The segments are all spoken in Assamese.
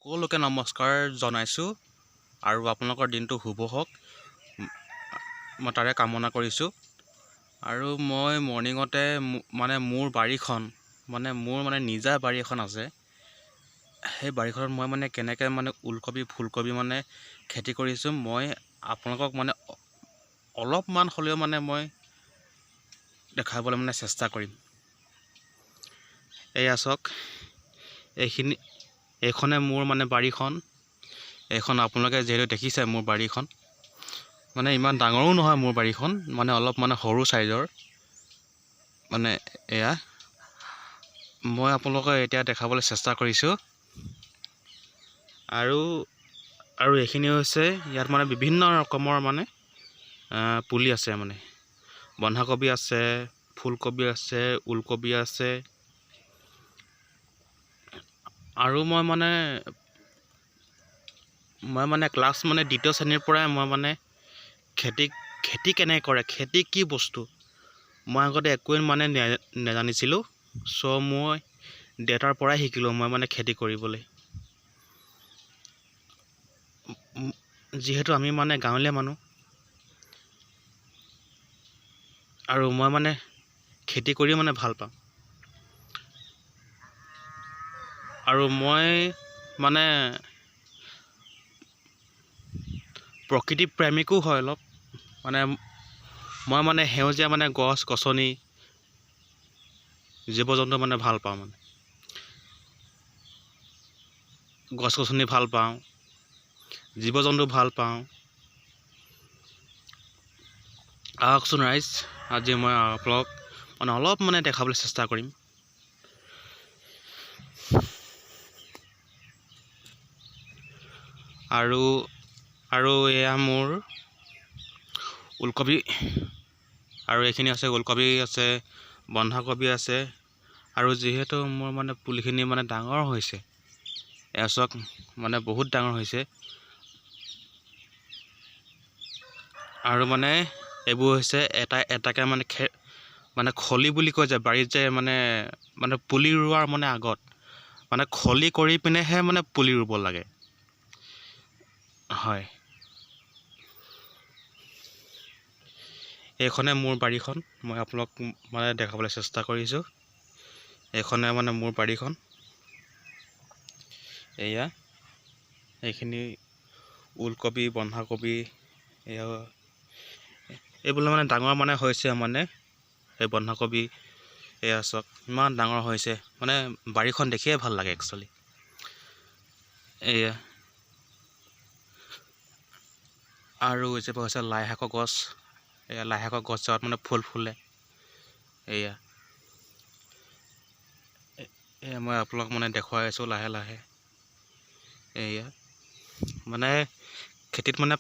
সকলোকে নমস্কাৰ জনাইছোঁ আৰু আপোনালোকৰ দিনটো শুভ হওক, মই তাৰে কামনা কৰিছোঁ। আৰু মই মৰ্ণিঙতে মানে মোৰ বাৰীখন, মানে মোৰ মানে নিজা বাৰী এখন আছে, সেই বাৰীখনত মই মানে কেনেকৈ মানে ওলকবি ফুলকবি মানে খেতি কৰিছোঁ, মই আপোনালোকক মানে অলপমান হ'লেও মানে মই দেখাবলৈ মানে চেষ্টা কৰিম। এয়া চাওক, এইখিনি এইখনে মোৰ মানে বাৰীখন। এইখন আপোনালোকে যিহেতু দেখিছে মোৰ বাৰীখন, মানে ইমান ডাঙৰো নহয় মোৰ বাৰীখন, মানে অলপ মানে সৰু চাইজৰ। মানে এয়া মই আপোনালোকক এতিয়া দেখাবলৈ চেষ্টা কৰিছোঁ। আৰু আৰু এইখিনি হৈছে ইয়াত মানে বিভিন্ন ৰকমৰ মানে পুলি আছে, মানে বন্ধাকবি আছে, ফুলকবি আছে, ওলকবি আছে। আৰু মই মানে ক্লাছ মানে দ্বিতীয় শ্ৰেণীৰ পৰাই মই মানে খেতি খেতি কেনেকৈ কৰে, খেতি কি বস্তু মই আগতে একোৱেই মানে নেজানিছিলোঁ। চ' মই দেউতাৰ পৰাই শিকিলোঁ মই মানে খেতি কৰিবলৈ। যিহেতু আমি মানে গাঁৱলীয়া মানুহ, আৰু মই মানে খেতি কৰি মানে ভাল পাওঁ। আৰু মই মানে প্ৰকৃতি প্ৰেমিকো হয় অলপ, মানে মই মানে সেউজীয়া মানে গছ গছনি জীৱ জন্তু মানে ভাল পাওঁ, মানে গছ গছনি ভাল পাওঁ, জীৱ জন্তু ভাল পাওঁ। আহকচোন ৰাইজ, আজি মই আপোনালোকক মানে অলপ মানে দেখাবলৈ চেষ্টা কৰিম। আৰু আৰু এয়া মোৰ ওলকবি, আৰু এইখিনি আছে ওলকবি আছে, বন্ধাকবি আছে। আৰু যিহেতু মোৰ মানে পুলিখিনি মানে ডাঙৰ হৈছে, এয়া চাওক মানে বহুত ডাঙৰ হৈছে। আৰু মানে এইবোৰ হৈছে এটা এটাকৈ মানে মানে খলি বুলি কয় যে বাৰীত যে মানে মানে পুলি ৰোৱাৰ মানে আগত মানে খলি কৰি পিনেহে মানে পুলি ৰুব লাগে হয়। এইখনে মোৰ বাৰীখন, মই আপোনালোক মানে দেখাবলৈ চেষ্টা কৰিছোঁ। এইখনে মানে মোৰ বাৰীখন। এয়া এইখিনি ওলকবি, বন্ধাকবি, এয়া এইবোৰ মানে ডাঙৰ মানে হৈছে, মানে এই বন্ধাকবি এয়া চাওক ইমান ডাঙৰ হৈছে, মানে বাৰীখন দেখিয়ে ভাল লাগে একচুৱেলি। এয়া আৰু এজোপা হৈছে লাই শাকৰ গছ, এয়া লাই শাকৰ গছজোপাত মানে ফুল ফুলে। এয়া এয়া মই আপোনালোকক মানে দেখুৱাই আছোঁ লাহে লাহে। এয়া মানে খেতিত মানে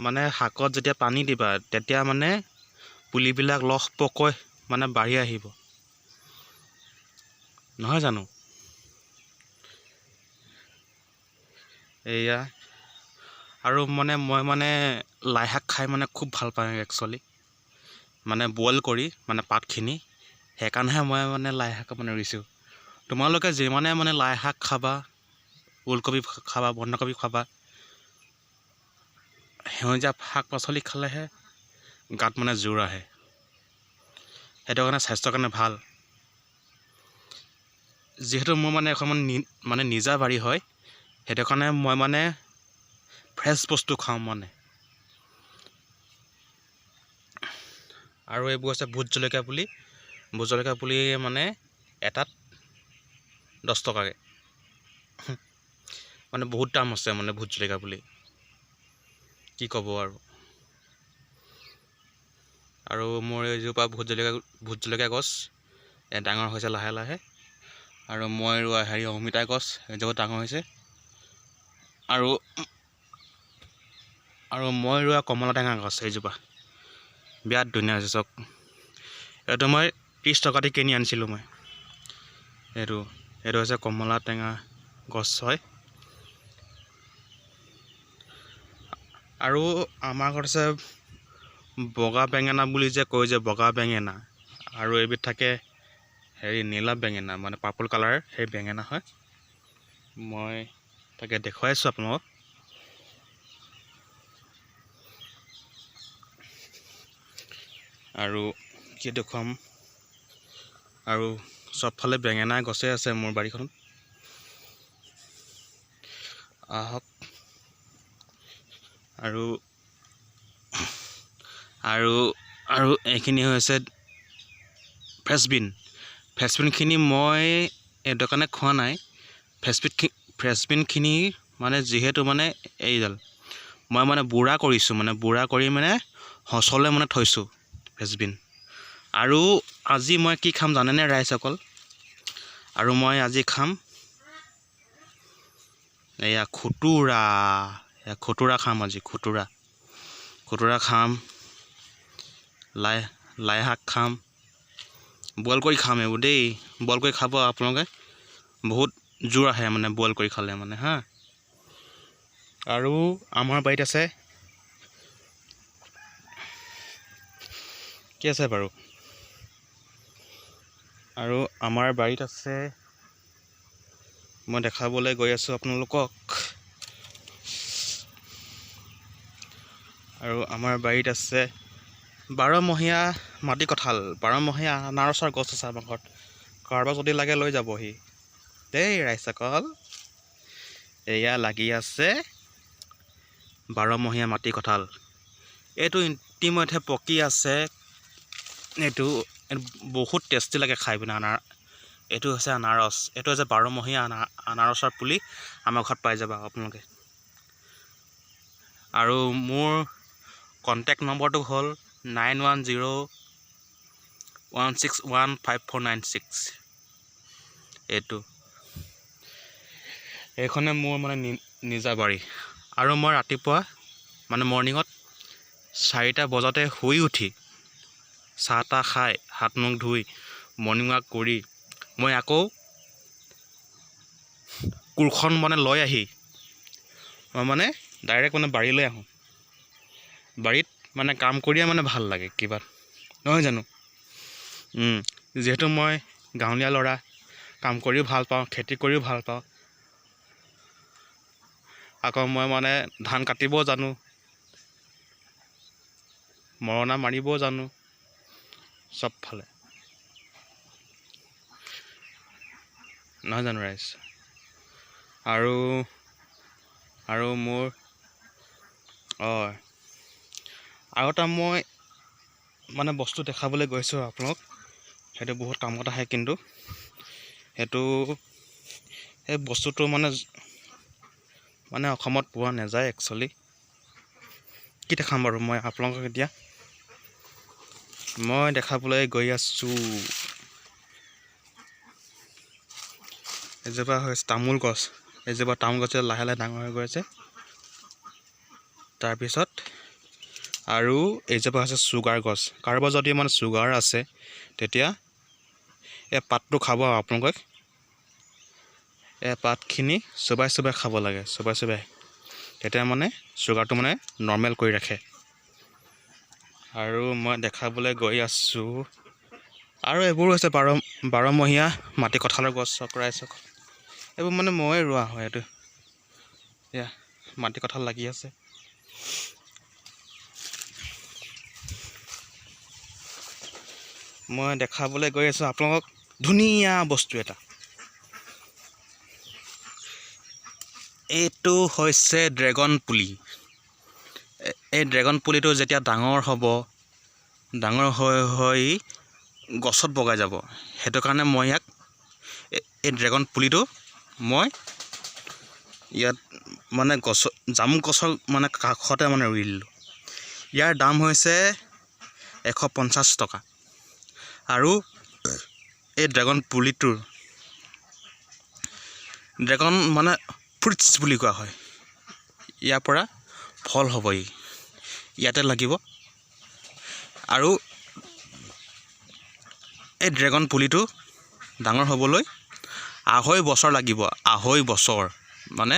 মানে শাকত যেতিয়া পানী দিবা তেতিয়া মানে পুলিবিলাক লহপহকৈ মানে বাঢ়ি আহিব, নহয় জানো? এয়া আৰু মানে মই মানে লাই শাক খাই মানে খুব ভাল পাওঁ একচুৱেলি, মানে বইল কৰি মানে পাতখিনি, সেইকাৰণেহে মই মানে লাই শাক মানে ৰুইছোঁ। তোমালোকে যিমানে মানে লাই শাক খাবা, ওলকবি খাবা, বন্ধাকবি খাবা, সেউজীয়া শাক পাচলি খালেহে গাত মানে জোৰ আহে, সেইটো কাৰণে স্বাস্থ্যৰ কাৰণে ভাল। যিহেতু মোৰ মানে এখন মানে নিজা বাৰী হয়, সেইটো কাৰণে মই মানে ফ্ৰেছ বস্তু খাওঁ মানে। আৰু এইবোৰ আছে ভোট জলকীয়া পুলি। ভোট জলকীয়া পুলি মানে এটাত 10 টকাকৈ, মানে বহুত দাম আছে মানে ভোট জলকীয়া পুলি, কি ক'ব আৰু। আৰু মোৰ এইজোপা ভোট জলকীয়া গছ ডাঙৰ হৈছে লাহে লাহে। আৰু মই ৰোৱা হেৰি অমিতা গছ এইজোপা ডাঙৰ হৈছে। আৰু আৰু মই ৰোৱা কমলা টেঙা গছ এইজোপা বিৰাট ধুনীয়া হৈছে চাওক। এইটো মই 30 টকা দি কিনি আনিছিলোঁ মই। এইটো এইটো হৈছে কমলা টেঙা গছ হয়। আৰু আমাৰ ঘৰত আছে বগা বেঙেনা বুলি যে কয় যে, বগা বেঙেনা, আৰু এবিধ থাকে হেৰি নীলা বেঙেনা, মানে পাৰ্পল কালাৰ সেই বেঙেনা হয়। মই তাকে দেখুৱাইছোঁ আপোনালোকক। আৰু কি দেখুৱাম, আৰু চবফালে বেঙেনা গছে আছে মোৰ বাৰীখনত। আহক। আৰু আৰু আৰু এইখিনি হৈছে ফ্ৰেচবিন। ফ্ৰেচবিনখিনি মই এইটো কাৰণে খোৱা নাই, ফ্ৰেচবিনখিনি মানে যিহেতু মানে এইডাল মই মানে বুঢ়া কৰিছোঁ, মানে বুঢ়া কৰি মানে সঁচলৈ মানে থৈছোঁ ফ্ৰেচবিন। আৰু আজি মই কি খাম জানেনে ৰাইজসকল? আৰু মই আজি খাম এয়া খুতুৰা। এয়া খুতুৰা খাম আজি, খুতুৰা খুতুৰা খাম, লাই লাই শাক খাম, বইল কৰি খাম এইবোৰ দেই। বইল কৰি খাব আপোনালোকে, বহুত জোৰ আহে মানে বইল কৰি খালে মানে হা। আৰু আমাৰ বাৰীত আছে কি আছে বাৰু? আৰু আমাৰ বাৰীত আছে, মই দেখাবলৈ গৈ আছোঁ আপোনালোকক। আৰু আমাৰ বাৰীত আছে বাৰমহীয়া মাটি কঁঠাল, বাৰমহীয়া আনাৰসৰ গছ আছে আমাৰ ঘৰত। কাৰোবাক যদি লাগে লৈ যাবহি দেই ৰাইজসকল। এয়া লাগি আছে বাৰমহীয়া মাটি কঁঠাল, এইটো ইতিমধ্যে পকি আছে। এইটো বহুত টেষ্টি লাগে খাই পিনে। এইটো হৈছে আনাৰস, এইটো হৈছে বাৰমহীয়া আনাৰসৰ পুলি, আমাৰ ঘৰত পাই যাব আপোনালোকে। আৰু মোৰ কণ্টেক্ট নম্বৰটো হ'ল 9101615496। এইটো এইখনে মোৰ মানে নিজা বাৰী। আৰু মই ৰাতিপুৱা মানে মৰ্ণিঙত 4টা বজাতে শুই উঠি চাহ তাহ খাই হাত মুখ ধুই মৰ্ণিং ৱাক কৰি মই আকৌ কোৰখন মানে লৈ আহি মই মানে ডাইৰেক্ট মানে বাৰীলৈ আহোঁ। বাৰীত মানে কাম কৰিয়ে মানে ভাল লাগে কিবা, নহয় জানো? যিহেতু মই গাঁৱলীয়া ল'ৰা, কাম কৰিও ভাল পাওঁ, খেতি কৰিও ভাল পাওঁ। আকৌ মই মানে ধান কাটিবও জানো, মৰণা মাৰিবও জানো, চবফালে, নহয় জানো ৰাইজ? আৰু আৰু মোৰ অঁ আৰু এটা মই মানে বস্তু দেখাবলৈ গৈছোঁ আপোনালোক, সেইটো বহুত কামত আহে। কিন্তু সেইটো সেই বস্তুটো মানে মানে অসমত পোৱা নাযায় একচুৱেলি। কি দেখাম বাৰু মই আপোনালোকক এতিয়া? মই দেখাবলৈ গৈ আছোঁ, এজোপা হৈছে তামোল গছ। এজোপা তামোল গছ লাহে লাহে ডাঙৰ হৈ গৈ আছে। তাৰপিছত আৰু এইজোপা হৈছে চুগাৰ গছ। কাৰোবাৰ যদি মানে চুগাৰ আছে তেতিয়া এই পাতটো খাব আপোনালোকে। এই পাতখিনি চোবাই চোবাই খাব লাগে, চোবাই চোবাই, তেতিয়া মানে চুগাৰটো মানে নৰ্মেল কৰি ৰাখে। আৰু মই দেখাবলৈ গৈ আছোঁ, আৰু এইবোৰ হৈছে বাৰমহীয়া মাটি কঁঠালৰ গছ। ৰাইজসকল, এইবোৰ মানে ময়ে ৰোৱা হয়। এইটো এয়া মাটি কঁঠাল লাগি আছে। মই দেখাবলৈ গৈ আছোঁ আপোনালোকক ধুনীয়া বস্তু এটা। এইটো হৈছে ড্ৰেগন পুলি। এই ড্ৰেগন পুলিটো যেতিয়া ডাঙৰ হ'ব, ডাঙৰ হৈ হৈ গছত বগাই যাব। সেইটো কাৰণে মই ইয়াক এই ড্ৰেগন পুলিটো মই ইয়াত মানে গছ জামু গছৰ মানে কাষতে মানে ৰুই দিলোঁ। ইয়াৰ দাম হৈছে 150 টকা। আৰু এই ড্ৰেগন পুলিটোৰ ড্ৰেগন মানে ফ্ৰুটছ বুলি কোৱা হয়। ইয়াৰ পৰা ফল হ'ব, ই ইয়াতে লাগিব। আৰু এই ড্ৰেগন পুলিটো ডাঙৰ হ'বলৈ 2.5 বছৰ লাগিব। 2.5 বছৰ মানে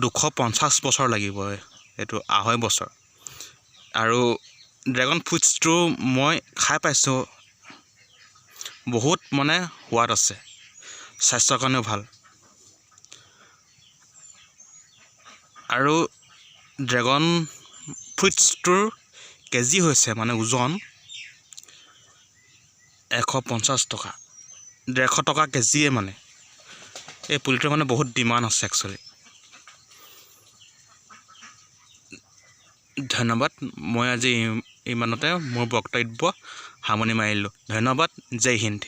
250 বছৰ লাগিব, এইটো 2.5 বছৰ। আৰু ড্ৰেগন ফ্ৰুটছটো মই খাই পাইছোঁ, বহুত মানে সোৱাদ আছে, স্বাস্থ্যৰ কাৰণেও ভাল। আৰু ড্ৰেগন ফ্ৰুইটছটোৰ কেজি হৈছে, মানে ওজন 150 টকা, 150 টকা কেজিয়ে। মানে এই পুলিটোৰ মানে বহুত ডিমাণ্ড আছে একচুৱেলি। ধন্যবাদ। মই আজি ইমানতে মোৰ বক্তব্য সামৰণি মাৰিলোঁ। ধন্যবাদ। জয় হিন্দ।